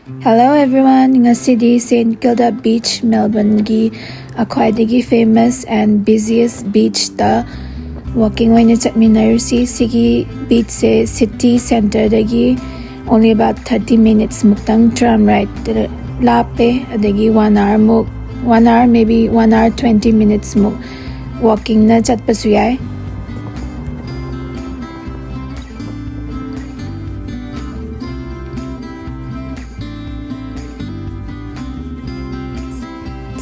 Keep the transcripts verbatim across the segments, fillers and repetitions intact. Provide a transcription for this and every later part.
Hello everyone, ꯉꯁꯤꯗꯤ Saint Kilda Beach, Melbourne-ꯒꯤ ꯈ꯭ꯋꯥꯏꯗꯒꯤ famous and busiest beach-ꯇ walking ꯑꯣꯏꯅ ꯆꯠꯃꯤꯟꯅꯔꯨꯁꯤ꯫ ꯁꯤꯒꯤ beach-ꯁꯦ city centre-ꯗꯒꯤ only about thirty minutes ꯃꯨꯛꯇꯪ tram ride ꯂꯥꯞꯄꯦ, ꯑꯗꯒꯤ one hour ꯃꯨꯛ, one hour, maybe one hour twenty minutes ꯃꯨꯛ walking-ꯅ ꯆꯠꯄꯁꯨ ꯌꯥꯏ꯫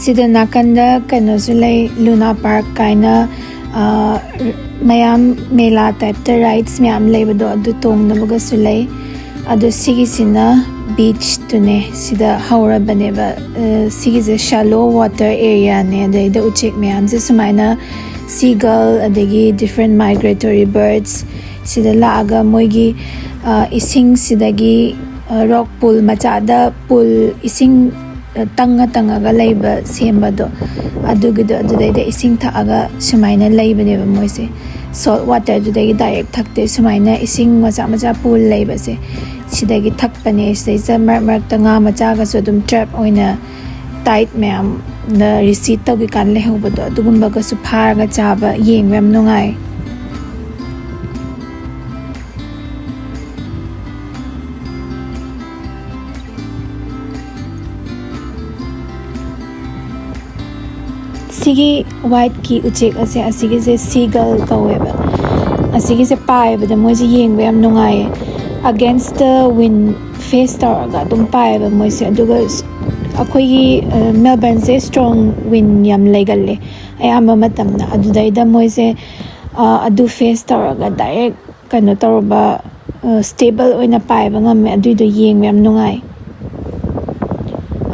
ꯁꯤꯗ ꯅꯥꯀꯟꯗ ꯀꯩꯅꯣꯁꯨ ꯂꯩ, Luna Park ꯀꯥꯏꯅ, ꯑ, ꯃꯌꯥꯝ ꯃꯦꯂꯥ type-ꯇ rides ꯃꯌꯥꯝ ꯂꯩꯕꯗꯣ, ꯑꯗꯨ ꯇꯣꯡꯅꯕꯒꯁꯨ ꯂꯩ꯫ ꯑꯗꯣ ꯁꯤꯒꯤꯁꯤꯅ beach-ꯇꯨꯅꯦ, ꯁꯤꯗ ꯍꯧꯔꯕꯅꯦꯕ꯫ ꯑ, ꯁꯤꯒꯤꯁꯦ shallow water area-ꯅꯦ, ꯑꯗꯩꯗ ꯎꯆꯦꯛ ꯃꯌꯥꯝꯁꯦ ꯁꯨꯃꯥꯏꯅ seagull ꯑꯗꯒꯤ different migratory birds ꯁꯤꯗ ꯂꯥꯛꯑꯒ ꯃꯣꯏꯒꯤ, ꯑ, ꯏꯁꯤꯡꯁꯤꯗꯒꯤ, ꯑ, rock pool ꯃꯆꯥꯗ pool ꯏꯁꯤꯡ, ꯑ, ꯇꯪꯉ ꯇꯪꯉꯒ ꯂꯩꯕ ꯁꯦꯝꯕꯗꯣ, ꯑꯗꯨꯒꯤꯗꯣ, ꯑꯗꯨꯗꯩꯗ ꯏꯁꯤꯡ ꯊꯛꯑꯒ ꯁꯨꯃꯥꯏꯅ ꯂꯩꯕꯅꯦꯕ ꯃꯣꯏꯁꯦ꯫ Salt water-ꯗꯨꯗꯒꯤ direct ꯊꯛꯇꯦ, ꯁꯨꯃꯥꯏꯅ ꯏꯁꯤꯡ ꯃꯆꯥ ꯃꯆꯥ pool ꯂꯩꯕꯁꯦ ꯁꯤꯗꯒꯤ ꯊꯛꯄꯅꯦ꯫ ꯁꯤꯗꯩꯁꯤꯗ ꯃꯔꯛ ꯃꯔꯛꯇ ꯉꯥ ꯃꯆꯥꯒꯁꯨ ꯑꯗꯨꯝ trap ꯑꯣꯏꯅ tide ꯃꯌꯥꯝꯗ receive ꯇꯧꯈꯤꯀꯥꯟꯗ ꯂꯩꯍꯧꯕꯗꯣ, ꯑꯗꯨꯒꯨꯝꯕꯒꯁꯨ ꯐꯥꯔꯒ ꯆꯥꯕ, ꯌꯦꯡꯕ ꯌꯥꯝ ꯅꯨꯡꯉꯥꯏ꯫ ꯁꯤꯒꯤ white-ꯀꯤ ꯎꯆꯦꯛ ꯑꯁꯦ, ꯑꯁꯤꯒꯤꯁꯦ seagull ꯀꯧꯋꯦꯕ꯫ ꯑꯁꯤꯒꯤꯁꯦ ꯄꯥꯏꯕꯗ ꯃꯣꯏꯁꯦ ꯌꯦꯡꯕ ꯌꯥꯝ ꯅꯨꯡꯉꯥꯏꯌꯦ꯫ Against the wind face ꯇꯧꯔꯒ ꯑꯗꯨꯝ ꯄꯥꯏꯌꯦꯕ ꯃꯣꯏꯁꯦ꯫ ꯑꯗꯨꯒ ꯁ-, ꯑꯩꯈꯣꯏꯒꯤ, ꯑ, Melbourne-ꯁꯦ strong wind ꯌꯥꯝ ꯂꯩꯒꯜꯂꯦ ꯑꯌꯥꯝꯕ ꯃꯇꯝꯗ꯫ ꯑꯗꯨꯗꯩꯗ ꯃꯣꯏꯁꯦ, ꯑ, ꯑꯗꯨ face ꯇꯧꯔꯒ direct ꯀꯩꯅꯣ ꯇꯧꯔꯕ, ꯑ, stable ꯑꯣꯏꯅ ꯄꯥꯏꯕ ꯉꯝꯃꯦ꯫ ꯑꯗꯨꯏꯗꯣ ꯌꯦꯡꯕ ꯌꯥꯝ ꯅꯨꯡꯉꯥꯏ꯫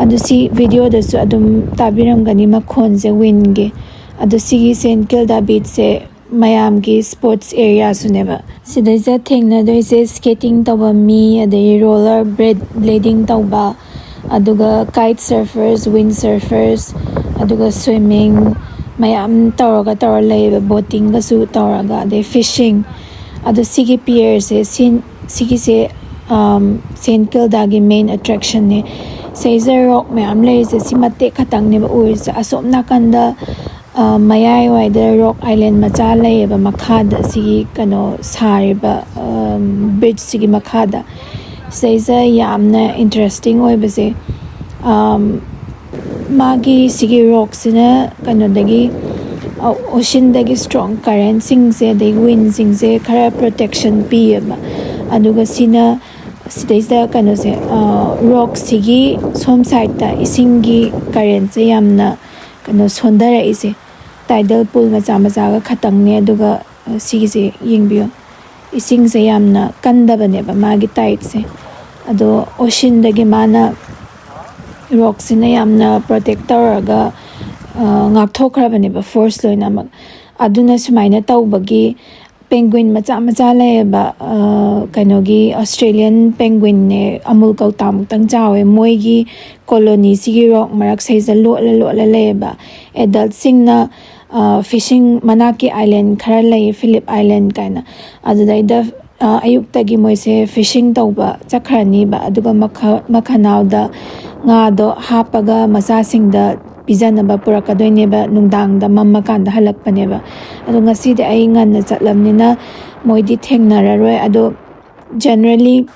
ꯑꯗꯨ ꯁꯤ video-ꯗꯁꯨ ꯑꯗꯨꯝ ꯇꯥꯕꯤꯔꯝꯒꯅꯤ ꯃꯈꯣꯟꯁꯦ wind-ꯒꯤ꯫ ꯑꯗꯨ ꯁꯤꯒꯤ Saint Kilda Beach-ꯁꯦ ꯃꯌꯥꯝꯒꯤ sports area-ꯁꯨꯅꯦꯕ꯫ ꯁꯤꯗꯩꯁꯤꯗ ꯊꯦꯡꯅꯗꯣꯏꯁꯦ skating ꯇꯧꯕ ꯃꯤ, ꯑꯗꯩ roller blade-, blading ꯇꯧꯕ, ꯑꯗꯨꯒ kite surfers, wind surfers, ꯑꯗꯨꯒ swimming ꯃꯌꯥꯝ ꯇꯧꯔꯒ ꯇꯧꯔ ꯂꯩꯌꯦꯕ, boating-ꯒꯁꯨ ꯇꯧꯔꯒ, ꯑꯗꯩ fishing꯫ ꯑꯗꯣ ꯁꯤꯒꯤ pier-ꯁꯦ, ꯁꯤ, ꯁꯤꯒꯤꯁꯦ, ꯁꯦꯟ ꯀꯤꯜꯗꯥꯒꯤ ꯃꯦꯟ ꯑꯦꯇ꯭ꯔꯦꯛꯁꯟꯅꯦ꯫ ꯁꯤꯗꯩꯁꯤꯗ ꯔꯣꯛ ꯃꯌꯥꯝ ꯂꯩꯔꯤꯁꯦ ꯁꯤ ꯃꯇꯦꯛ ꯈꯛꯇꯪꯅꯦꯕ ꯎꯔꯤꯁꯦ꯫ ꯑꯁꯣꯝ ꯅꯥꯀꯟꯗ ꯃꯌꯥꯏꯋꯥꯏꯗ ꯔꯣꯛ ꯑꯥꯏꯂꯦꯟ ꯃꯆꯥ ꯂꯩꯌꯦꯕ ꯃꯈꯥꯗ, ꯁꯤꯒꯤ ꯀꯩꯅꯣ ꯁꯥꯔꯤꯕ ꯕ꯭ꯔꯤꯖꯁꯤꯒꯤ ꯃꯈꯥꯗ꯫ ꯁꯤꯗꯩꯁꯤꯗ ꯌꯥꯝꯅ ꯏꯟꯇꯔꯦꯁꯇꯤꯡ ꯑꯣꯏꯕꯁꯦ, ꯃꯥꯒꯤ ꯁꯤꯒꯤ ꯔꯣꯛꯁꯤꯅ ꯀꯩꯅꯣꯗꯒꯤ, ꯑꯣꯁꯤꯟꯗꯒꯤ ꯁ꯭ꯇꯔꯣꯡ ꯀꯔꯦꯟꯁꯤꯡꯁꯦ ꯑꯗꯩ ꯋꯤꯟꯁꯤꯡꯁꯦ ꯈꯔ ꯄ꯭ꯔꯣꯇꯦꯛꯁꯟ ꯄꯤꯌꯦꯕ꯫ ꯑꯗꯨꯒ ꯁꯤꯅ ꯁꯤꯗꯩꯁꯤꯗ ꯀꯩꯅꯣꯁꯦ, ꯔꯣꯛꯁꯤꯒꯤ ꯁꯣꯝ ꯁꯥꯏꯠꯇ ꯏꯁꯤꯡꯒꯤ ꯀꯔꯦꯟꯁꯦ ꯌꯥꯝꯅ ꯀꯩꯅꯣ ꯁꯣꯟꯊꯔꯛꯏꯁꯦ, ꯇꯥꯏꯗꯜ ꯄꯨꯜ ꯃꯆꯥ ꯃꯆꯥꯒ ꯈꯛꯇꯪꯅꯦ꯫ ꯑꯗꯨꯒ ꯁꯤꯒꯤꯁꯦ ꯌꯦꯡꯕꯤꯌꯨ, ꯏꯁꯤꯡꯁꯦ ꯌꯥꯝꯅ ꯀꯟꯗꯕꯅꯦꯕ ꯃꯥꯒꯤ ꯇꯥꯏꯠꯁꯦ꯫ ꯑꯗꯣ ꯑꯣꯁꯤꯟꯗꯒꯤ ꯃꯥꯅ ꯔꯣꯛꯁꯤꯅ ꯌꯥꯝꯅ ꯄ꯭ꯔꯣꯇꯦꯛ ꯇꯧꯔꯒ ꯉꯥꯛꯊꯣꯛꯈ꯭ꯔꯕꯅꯦꯕ ꯐꯣꯔꯁ ꯂꯣꯏꯅꯃꯛ꯫ ꯑꯗꯨꯅ ꯁꯨꯃꯥꯏꯅ ꯇꯧꯕꯒꯤ ꯄꯦꯡꯒ꯭ꯋꯤꯟ ꯃꯆꯥ ꯃꯆꯥ ꯂꯩꯌꯦꯕ, ꯀꯩꯅꯣꯒꯤ ꯑꯣꯁꯇ꯭ꯔꯦꯂꯤꯌꯟ ꯄꯦꯡꯒ꯭ꯋꯤꯟꯅꯦ, ꯑꯃꯨꯜ ꯀꯧꯇꯥꯃꯨꯛꯇꯪ ꯆꯥꯎꯋꯦ꯫ ꯃꯣꯏꯒꯤ ꯀꯣꯂꯣꯅꯤꯁꯤꯒꯤ ꯔꯣꯛ ꯃꯔꯛꯁꯤꯗꯩꯁꯤꯗ ꯂꯣꯠꯂ ꯂꯣꯠꯂ ꯂꯩꯌꯦꯕ꯫ ꯑꯦꯗꯜꯠꯁꯤꯡꯅ ꯐꯤꯁꯤꯡ, ꯃꯅꯥꯛꯀꯤ ꯑꯥꯏꯂꯦꯟ ꯈꯔ ꯂꯩ, ꯐꯤꯂꯤꯞ ꯑꯥꯏꯂꯦꯟ ꯀꯥꯏꯅ, ꯑꯗꯨꯗꯩꯗ ꯑꯌꯨꯛꯇꯒꯤ ꯃꯣꯏꯁꯦ ꯐꯤꯁꯤꯡ ꯇꯧꯕ ꯆꯠꯈ꯭ꯔꯅꯤꯕ꯫ ꯑꯗꯨꯒ ꯃꯈ ꯃꯈꯅꯥꯎꯗ ꯉꯥꯗꯣ ꯍꯥꯞꯄꯒ ꯃꯆꯥꯁꯤꯡꯗ ꯄꯤꯖꯅꯕ ꯄꯨꯔꯛꯀꯗꯣꯏꯅꯦꯕ꯫ ꯅꯨꯡꯗꯥꯡꯗ ꯃꯝꯃꯀꯥꯟꯗ ꯍꯜꯂꯛꯄꯅꯦꯕ꯫ ꯑꯗꯣ ꯉꯁꯤꯗꯤ ꯑꯩ ꯉꯟꯅ ꯆꯠꯂꯕꯅꯤꯅ ꯃꯣꯏꯗꯤ ꯊꯦꯡꯅꯔꯔꯣꯏ꯫ ꯑꯗꯣ ꯖꯦꯅꯔꯦꯜꯂꯤ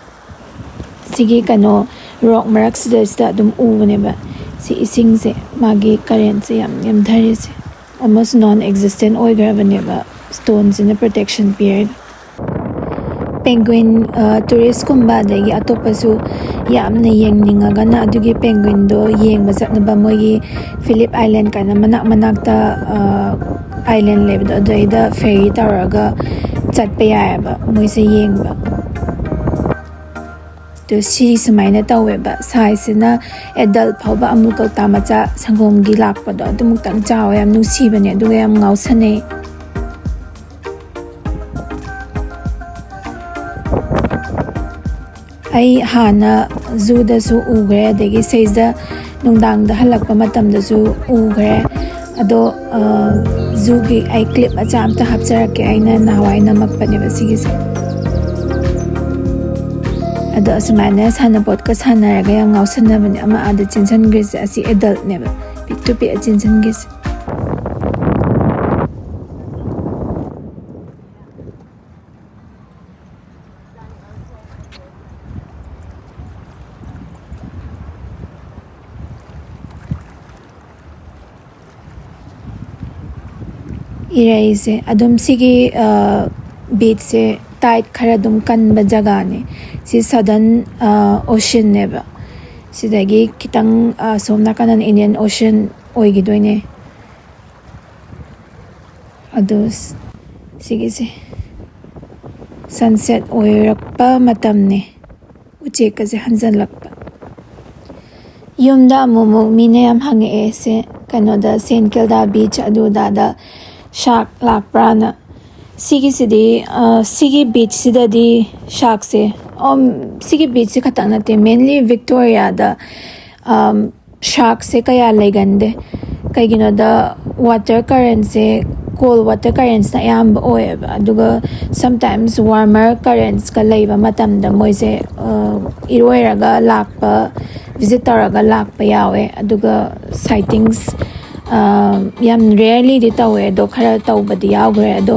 ꯁꯤꯒꯤ ꯀꯩꯅꯣ ꯔꯣꯛ ꯃꯔꯛꯁꯤꯗꯩꯁꯤꯗ ꯑꯗꯨꯝ ꯎꯕꯅꯦꯕ꯫ ꯁꯤ ꯏꯁꯤꯡꯁꯦ, ꯃꯥꯒꯤ ꯀꯔꯦꯟꯁꯦ ꯌꯥꯝ ꯅꯦꯝꯊꯔꯤꯁꯦ, ꯑꯣꯜꯃꯣꯁ ꯅꯣꯟ ꯑꯦꯛꯖꯤꯁꯇꯦꯟ ꯑꯣꯏꯈ꯭ꯔꯕꯅꯦꯕ꯫ ꯁ꯭ꯇꯣꯟꯁꯤꯅ ꯄ꯭ꯔꯣꯇꯦꯛꯁꯟ ꯄꯤꯔꯦ꯫ ꯄꯦꯡꯒ꯭ꯋꯤꯟ, ꯇꯨꯔꯤꯁꯀꯨꯝꯕ ꯑꯗꯒꯤ ꯑꯇꯣꯞꯄꯁꯨ ꯌꯥꯝꯅ ꯌꯦꯡꯅꯤꯡꯉꯒꯅ ꯑꯗꯨꯒꯤ ꯄꯦꯡꯒ꯭ꯋꯤꯟꯗꯣ ꯌꯦꯡꯕ ꯆꯠꯅꯕ ꯃꯣꯏꯒꯤ ꯐꯤꯂꯤꯞ ꯑꯥꯏꯂꯦꯟ ꯀꯥꯏꯅ ꯃꯅꯥꯛ ꯃꯅꯥꯛꯇ ꯑꯥꯏꯂꯦꯟ ꯂꯩꯕꯗꯣ, ꯑꯗꯨꯗꯩꯗ ꯐꯦꯔꯤ ꯇꯧꯔꯒ ꯆꯠꯄ ꯌꯥꯏꯑꯕ ꯃꯣꯏꯁꯦ ꯌꯦꯡꯕ꯫ ꯑꯗꯨ ꯁꯤ ꯁꯨꯃꯥꯏꯅ ꯇꯧꯋꯦꯕ, ꯁꯥꯏꯖꯁꯤꯅ ꯑꯦꯗꯜꯠ ꯐꯥꯎꯕ ꯑꯃꯨꯜ ꯀꯧꯇꯥ ꯃꯆꯥ ꯁꯪꯒꯣꯝꯒꯤ ꯂꯥꯛꯄꯗꯣ ꯑꯗꯨꯃꯨꯛꯇꯪ ꯆꯥꯎꯋꯦ꯫ ꯌꯥꯝ ꯅꯨꯡꯁꯤꯕꯅꯦ, ꯑꯗꯨꯒ ꯌꯥꯝ ꯉꯥꯎꯁꯟꯅꯩ꯫ ꯑꯩ ꯍꯥꯟꯅ ꯖꯨꯗꯁꯨ ꯎꯈ꯭ꯔꯦ, ꯑꯗꯒꯤ ꯁꯤꯗꯩꯁꯤꯗ ꯅꯨꯡꯗꯥꯡꯗ ꯍꯜꯂꯛꯄ ꯃꯇꯝꯗꯁꯨ ꯎꯈ꯭ꯔꯦ꯫ ꯑꯗꯣ ꯖꯨꯒꯤ ꯑꯩ ꯀ꯭ꯂꯤꯞ ꯃꯆꯥ ꯑꯝꯇ ꯍꯥꯞꯆꯔꯛꯀꯦ, ꯑꯩꯅ ꯅꯍꯥꯟꯋꯥꯏ ꯅꯝꯃꯛꯄꯅꯦꯕ ꯁꯤꯒꯤꯁꯦ꯫ ꯑꯗꯣ ꯑꯁꯨꯃꯥꯏꯅ ꯁꯥꯟꯅꯄꯣꯠꯀ ꯁꯥꯟꯅꯔꯒ ꯌꯥꯝ ꯉꯥꯎꯁꯟꯅꯕꯅꯦ꯫ ꯑꯃ ꯑꯥꯗ ꯆꯦꯟꯁꯤꯟꯈ꯭ꯔꯤꯁꯦ, ꯑꯁꯤ ꯑꯦꯗꯜꯠꯅꯦꯕ, ꯄꯤꯛꯇꯨ ꯄꯤꯛꯑ ꯆꯦꯟꯁꯤꯟꯈ꯭ꯔꯤꯁꯦ꯫ ꯏꯔꯩꯁꯦ ꯑꯗꯨꯝ ꯁꯤꯒꯤ, ꯑ, ꯕꯤꯠꯁꯦ ꯇꯥꯏꯠ ꯈꯔ ꯑꯗꯨꯝ ꯀꯟꯕ ꯖꯒꯥꯅꯦ꯫ ꯁꯤ ꯁꯗꯟ, ꯑ, ꯑꯣꯁꯤꯟꯅꯦꯕ꯫ ꯁꯤꯗꯒꯤ ꯈꯤꯇꯪ, ꯑ, ꯁꯣꯝ ꯅꯥꯀꯟꯗꯅ ꯏꯟꯗꯤꯌꯟ ꯑꯣꯁꯤꯟ ꯑꯣꯏꯈꯤꯗꯣꯏꯅꯦ꯫ ꯑꯗꯨ ꯁ-, ꯁꯤꯒꯤꯁꯦ ꯁꯟꯁꯦꯠ ꯑꯣꯏꯔꯛꯄ ꯃꯇꯝꯅꯦ꯫ ꯎꯆꯦꯛꯀꯁꯦ ꯍꯟꯖꯜꯂꯛꯄ꯫ ꯌꯨꯝꯗ ꯑꯃꯨꯛ ꯑꯃꯨꯛ ꯃꯤꯅ ꯌꯥꯝ ꯍꯪꯉꯛꯑꯦ, ꯁꯦ, ꯀꯩꯅꯣꯗ, ꯁꯦꯟ ꯀꯤꯜꯗꯥ ꯕꯤꯆ ꯑꯗꯨ ꯑꯗꯥꯗ ꯁꯥꯔꯛ ꯂꯥꯛꯄ꯭ꯔꯥꯅ꯫ ꯁꯤꯒꯤꯁꯤꯗꯤ, ꯑ, ꯁꯤꯒꯤ ꯕꯤꯆꯁꯤꯗꯗꯤ ꯁꯥꯔꯛꯁꯦ, ꯑꯣ, ꯁꯤꯒꯤ ꯕꯤꯆꯁꯤ ꯈꯛꯇꯪ ꯅꯠꯇꯦ, ꯃꯦꯟꯂꯤ ꯚꯤꯛꯇꯣꯔꯤꯌꯥꯗ, ꯑꯝ, ꯁꯥꯔꯛꯁꯦ ꯀꯌꯥ ꯂꯩꯒꯟꯗꯦ꯫ ꯀꯩꯒꯤꯅꯣꯗ, ꯋꯥꯇꯔ ꯀꯔꯦꯟꯁꯦ, ꯀꯣꯜ ꯋꯥꯇꯔ ꯀꯔꯦꯟꯁꯅ ꯑꯌꯥꯝꯕ ꯑꯣꯏꯌꯦꯕ꯫ ꯑꯗꯨꯒ sometimes warmer currentsꯀ ꯂꯩꯕ ꯃꯇꯝꯗ ꯃꯣꯏꯁꯦ, ꯑ, ꯏꯔꯣꯏꯔꯒ ꯂꯥꯛꯄ, ꯚꯤꯖꯤꯠ ꯇꯧꯔꯒ ꯂꯥꯛꯄ ꯌꯥꯎꯋꯦ꯫ ꯑꯗꯨꯒ sightings, ꯑ, ꯌꯥꯝ rarelyꯗꯤ ꯇꯧꯋꯦ, ꯑꯗꯣ ꯈꯔ ꯇꯧꯕꯗꯤ ꯌꯥꯎꯈ꯭ꯔꯦ꯫ ꯑꯗꯣ,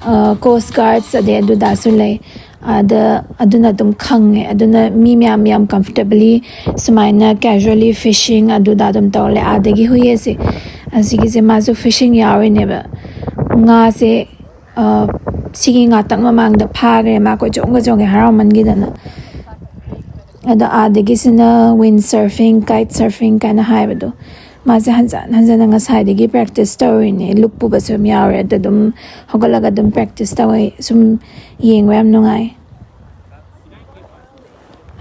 ꯑ, coast guards ꯑꯗꯩ ꯑꯗꯨꯗꯥꯁꯨ ꯂꯩ꯫ ꯑꯗ ꯑꯗꯨꯅ ꯑꯗꯨꯝ ꯈꯪꯉꯦ꯫ ꯑꯗꯨꯅ ꯃꯤ ꯃꯌꯥꯝ ꯌꯥꯝ comfortably ꯁꯨꯃꯥꯏꯅ casually fishing ꯑꯗꯨꯗ ꯑꯗꯨꯝ ꯇꯧꯔ ꯂꯩ꯫ ꯑꯥꯗꯒꯤ ꯍꯨꯏ ꯑꯁꯦ, ꯑꯁꯤꯒꯤꯁꯦ ꯃꯥꯁꯨ fishing ꯌꯥꯎꯔꯤꯅꯦꯕ꯫ ꯉꯥꯁꯦ, ꯑ, ꯁꯤꯒꯤ ꯉꯥꯛꯇꯪ ꯃꯃꯥꯡꯗ ꯐꯥꯈ꯭ꯔꯦ꯫ ꯃꯥ ꯀꯣꯏ ꯆꯣꯡꯒ ꯆꯣꯡꯒꯦ ꯍꯔꯥꯎꯃꯟꯈꯤꯗꯅ꯫ ꯑꯗꯣ ꯑꯥꯗꯒꯤꯁꯤꯅ wind surfing, kite surfing ꯀꯥꯏꯅ ꯍꯥꯏꯕꯗꯣ꯫ ꯃꯥꯁꯦ ꯍꯟꯖꯟ ꯍꯟꯖꯟꯅ ꯉꯁꯥꯏꯗꯒꯤ practice ꯇꯧꯔꯤꯅꯦ꯫ ꯂꯨꯞꯄꯨꯕꯁꯨ ꯑꯗꯨꯝ ꯌꯥꯎꯔꯦ꯫ ꯑꯗ ꯑꯗꯨꯝ ꯍꯧꯒꯠꯂꯒ ꯑꯗꯨꯝ practice ꯇꯧꯋꯦ꯫ ꯁꯨꯝ ꯌꯦꯡꯕ ꯌꯥꯝ ꯅꯨꯡꯉꯥꯏ꯫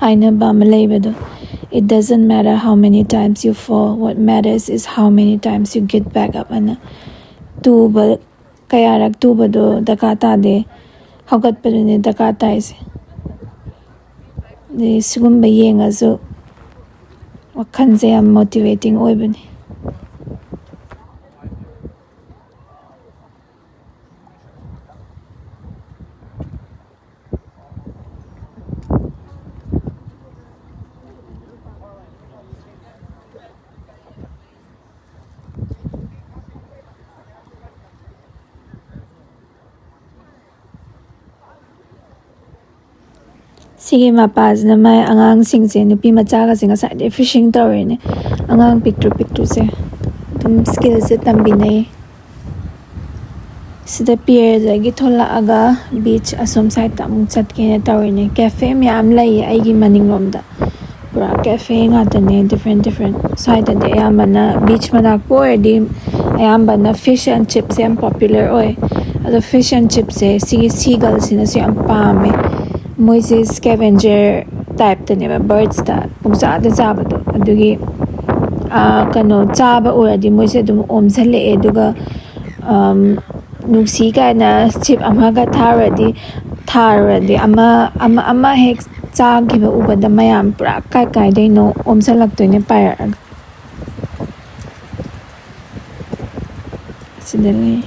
ꯍꯥꯏꯅꯕ ꯑꯃ ꯂꯩꯕꯗꯣ, "It doesn't matter how many times you fall, what matters is how many times you get back up" ꯑꯅ꯫ ꯇꯨꯕ, ꯀꯌꯥꯔꯛ ꯇꯨꯕꯗꯣ ꯗꯔꯀꯥꯔ ꯇꯥꯗꯦ, ꯍꯧꯒꯠꯄꯗꯨꯅꯦ ꯗꯔꯀꯥꯔ ꯇꯥꯏꯁꯦ꯫ ꯑꯗꯩ ꯁꯤꯒꯨꯝꯕ ꯌꯦꯡꯉꯁꯨ ꯋꯥꯈꯜꯁꯦ ꯌꯥꯝ motivating ꯑꯣꯏꯕꯅꯤ꯫ ꯑꯩꯒꯤ ꯃꯄꯥꯁꯤꯅ ꯃꯥꯏ ꯑꯉꯥꯡꯁꯤꯡꯁꯦ, ꯅꯨꯄꯤ ꯃꯆꯥꯒꯁꯦ ꯉꯁꯥꯏꯗꯩ fishing ꯇꯧꯔꯤꯅꯦ꯫ ꯑꯉꯥꯡ ꯄꯤꯛꯇ꯭ꯔꯨ ꯄꯤꯛꯇ꯭ꯔꯨꯁꯦ ꯑꯗꯨꯝ skillꯁꯦ ꯇꯝꯕꯤꯅꯩ꯫ ꯁꯤꯗ ꯄꯤꯌꯔꯗꯒꯤ ꯊꯣꯛꯂꯛꯑꯒ beach ꯑꯁꯣꯝ sideꯇ ꯑꯃꯨꯛ ꯆꯠꯀꯦꯅ ꯇꯧꯔꯤꯅꯦ꯫ Cafe ꯃꯌꯥꯝ ꯂꯩꯌꯦ ꯑꯩꯒꯤ ꯃꯅꯤꯡꯂꯣꯝꯗ, ꯄꯨꯔꯥ cafe ꯉꯥꯛꯇꯅꯦ, different different꯫ ꯁ꯭ꯋꯥꯏꯗꯗꯤ ꯑꯌꯥꯝꯕꯅ beach ꯃꯅꯥꯛꯄꯨ ꯑꯣꯏꯔꯗꯤ ꯑꯌꯥꯝꯕꯅ fish and chipꯁꯦ ꯌꯥꯝ popular ꯑꯣꯏ꯫ ꯑꯗꯣ fish and chipꯁꯦ ꯁꯤꯒꯤ seagullꯁꯤꯅꯁꯨ ꯌꯥꯝ ꯄꯥꯝꯃꯦ꯫ ꯃꯣꯏꯁꯦ scavenger typeꯇꯅꯦꯕ, birdsꯇ ꯄꯨꯡꯆꯥꯗ ꯆꯥꯕꯗꯣ꯫ ꯑꯗꯨꯒꯤ ꯑꯥ, ꯀꯩꯅꯣ ꯆꯥꯕ ꯎꯔꯗꯤ ꯃꯣꯏꯁꯦ ꯑꯗꯨꯝ ꯑꯣꯝꯁꯜꯂꯛꯑꯦ꯫ ꯑꯗꯨꯒ ꯑꯝ, ꯅꯨꯡꯁꯤ ꯀꯥꯏꯅ chip ꯑꯃꯒ ꯊꯥꯔꯨꯔꯗꯤ, ꯊꯥꯔꯨꯔꯗꯤ ꯑꯃ ꯑꯃ ꯑꯃ ꯍꯦꯛ ꯆꯥꯈꯤꯕ ꯎꯕꯗ ꯃꯌꯥꯝ ꯄꯨꯔꯥ ꯀꯥꯏ ꯀꯥꯏꯗꯩꯅꯣ ꯑꯣꯝꯁꯜꯂꯛꯇꯣꯏꯅꯦ ꯄꯥꯏꯔꯛꯑꯒ꯫ ꯑꯁꯤꯗ ꯂꯩ꯫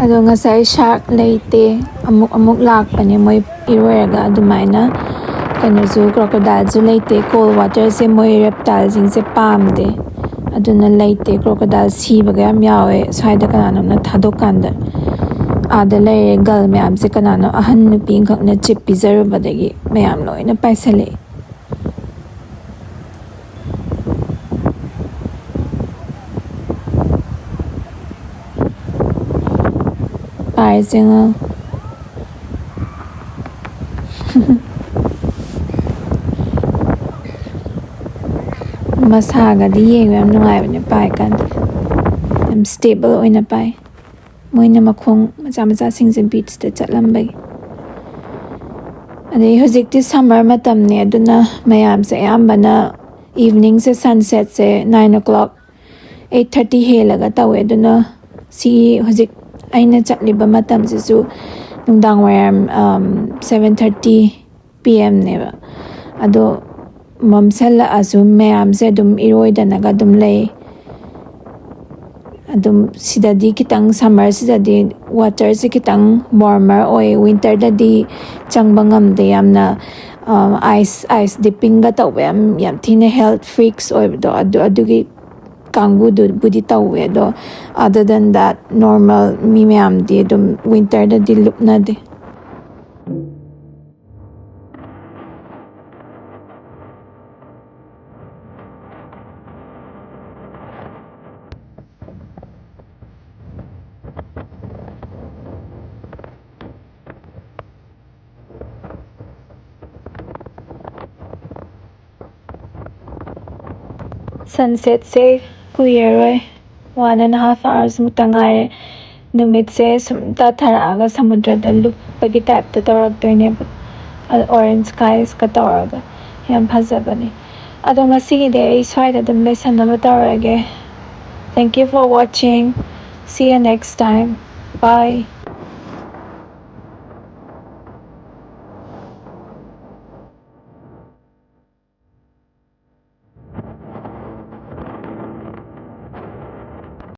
ꯑꯗꯣ ꯉꯁꯥꯏ shark ꯂꯩꯇꯦ, ꯑꯃꯨꯛ ꯑꯃꯨꯛ ꯂꯥꯛꯄꯅꯦ ꯃꯣꯏ ꯏꯔꯣꯏꯔꯒ꯫ ꯑꯗꯨꯃꯥꯏꯅ ꯀꯩꯅꯣꯁꯨ, crocodileꯁꯨ ꯂꯩꯇꯦ꯫ Cold waterꯁꯦ ꯃꯣꯏ reptileꯁꯤꯡꯁꯦ ꯄꯥꯝꯗꯦ, ꯑꯗꯨꯅ ꯂꯩꯇꯦ꯫ Crocodile ꯁꯤꯕꯒ ꯌꯥꯝ ꯌꯥꯎꯋꯦ ꯁ꯭ꯋꯥꯏꯗ ꯀꯅꯥꯅꯣꯝꯅ ꯊꯥꯗꯣꯛꯀꯥꯟꯗ꯫ ꯑꯥꯗ ꯂꯩꯔꯦ gull ꯃꯌꯥꯝꯁꯦ ꯀꯅꯥꯅꯣ ꯑꯍꯟ ꯅꯨꯄꯤ ꯑꯃꯈꯛꯅ chip ꯄꯤꯖꯔꯨꯕꯗꯒꯤ ꯃꯌꯥꯝ ꯂꯣꯏꯅ ꯄꯥꯏꯁꯜꯂꯛꯑꯦ꯫ ꯄꯥꯏꯁꯦ ꯉꯥ꯫ ꯃꯁꯥꯒꯗꯤ ꯌꯦꯡꯕ ꯌꯥꯝ ꯅꯨꯡꯉꯥꯏꯕꯅꯦ ꯄꯥꯏ ꯀꯥꯟꯗ꯫ ꯌꯥꯝ stable ꯑꯣꯏꯅ ꯄꯥꯏ꯫ ꯃꯣꯏꯅ ꯃꯈꯣꯡ ꯃꯆꯥ ꯃꯆꯥꯁꯤꯡꯁꯦ beachꯇ ꯆꯠꯂꯝꯕꯒꯤ꯫ ꯑꯗꯩ ꯍꯧꯖꯤꯛꯇꯤ summer ꯃꯇꯝꯅꯦ, ꯑꯗꯨꯅ ꯃꯌꯥꯝꯁꯦ ꯑꯌꯥꯝꯕꯅ eveningꯁꯦ, sunsetꯁꯦ nine o'clock, eight thirty ꯍꯦꯜꯂꯒ ꯇꯧꯋꯦ꯫ ꯑꯗꯨꯅ ꯁꯤ ꯍꯧꯖꯤꯛ ꯑꯩꯅ ꯆꯠꯂꯤꯕ ꯃꯇꯝꯁꯤꯁꯨ ꯅꯨꯡꯗꯥꯡ ꯋꯥꯏꯔꯝ, ꯑꯝ, seven thirty P Mꯅꯦꯕ꯫ ꯑꯗꯣ ꯃꯝꯁꯜꯂꯛꯑꯁꯨ ꯃꯌꯥꯝꯁꯦ ꯑꯗꯨꯝ ꯏꯔꯣꯏꯗꯅꯒ ꯑꯗꯨꯝ ꯂꯩ꯫ ꯑꯗꯨꯝ ꯁꯤꯗꯗꯤ ꯈꯤꯇꯪ, summerꯁꯤꯗꯗꯤ waterꯁꯦ ꯈꯤꯇꯪ warmer ꯑꯣꯏ꯫ Winterꯗꯗꯤ ꯆꯪꯕ ꯉꯝꯗꯦ, ꯌꯥꯝꯅ, ꯑꯥꯏꯁ ꯑꯥꯏꯁ ꯗꯤꯞꯄꯤꯡꯒ ꯇꯧꯕ ꯌꯥꯝ ꯌꯥꯝ ꯊꯤꯅ ꯍꯦꯜꯠ ꯐ꯭ꯔꯤꯛꯁ ꯑꯣꯏꯕꯗꯣ, ꯑꯗꯨ ꯑꯗꯨꯒꯤ ꯀꯥꯡꯕꯨꯗꯨꯕꯨꯗꯤ ꯇꯧꯋꯦ꯫ ꯑꯗꯣ other than that, normal ꯃꯤ ꯃꯌꯥꯝꯗꯤ ꯑꯗꯨꯝ ꯋꯤꯟꯇꯔꯗꯗꯤ ꯂꯨꯞꯅꯗꯦ꯫ ꯁꯟꯁꯦꯠꯁꯦ ꯀꯨꯏꯔꯔꯣꯏ, ꯋꯥꯟ ꯑꯦꯟ ꯍꯥꯐ ꯑꯥꯋꯔꯁ ꯃꯨꯛꯇ ꯉꯥꯏꯔꯦ꯫ ꯅꯨꯃꯤꯠꯁꯦ ꯁꯨꯝ ꯇꯥꯊꯔꯛꯑꯒ ꯁꯃꯨꯗ꯭ꯔꯗ ꯂꯨꯞꯄꯒꯤ ꯇꯥꯏꯞꯇ ꯇꯧꯔꯛꯇꯣꯏꯅꯦꯕ, ꯑꯣꯔꯦꯟꯖ ꯁ꯭ꯀꯥꯏꯁꯀ ꯇꯧꯔꯒ꯫ ꯌꯥꯝ ꯐꯖꯕꯅꯦ꯫ ꯑꯗꯣ ꯉꯁꯤꯒꯤꯗꯤ ꯑꯩ ꯁ꯭ꯋꯥꯏꯗ ꯑꯗꯨꯝ ꯂꯣꯏꯁꯟꯅꯕ ꯇꯧꯔꯒꯦ꯫ Thank you for watching. See you next time. Bye.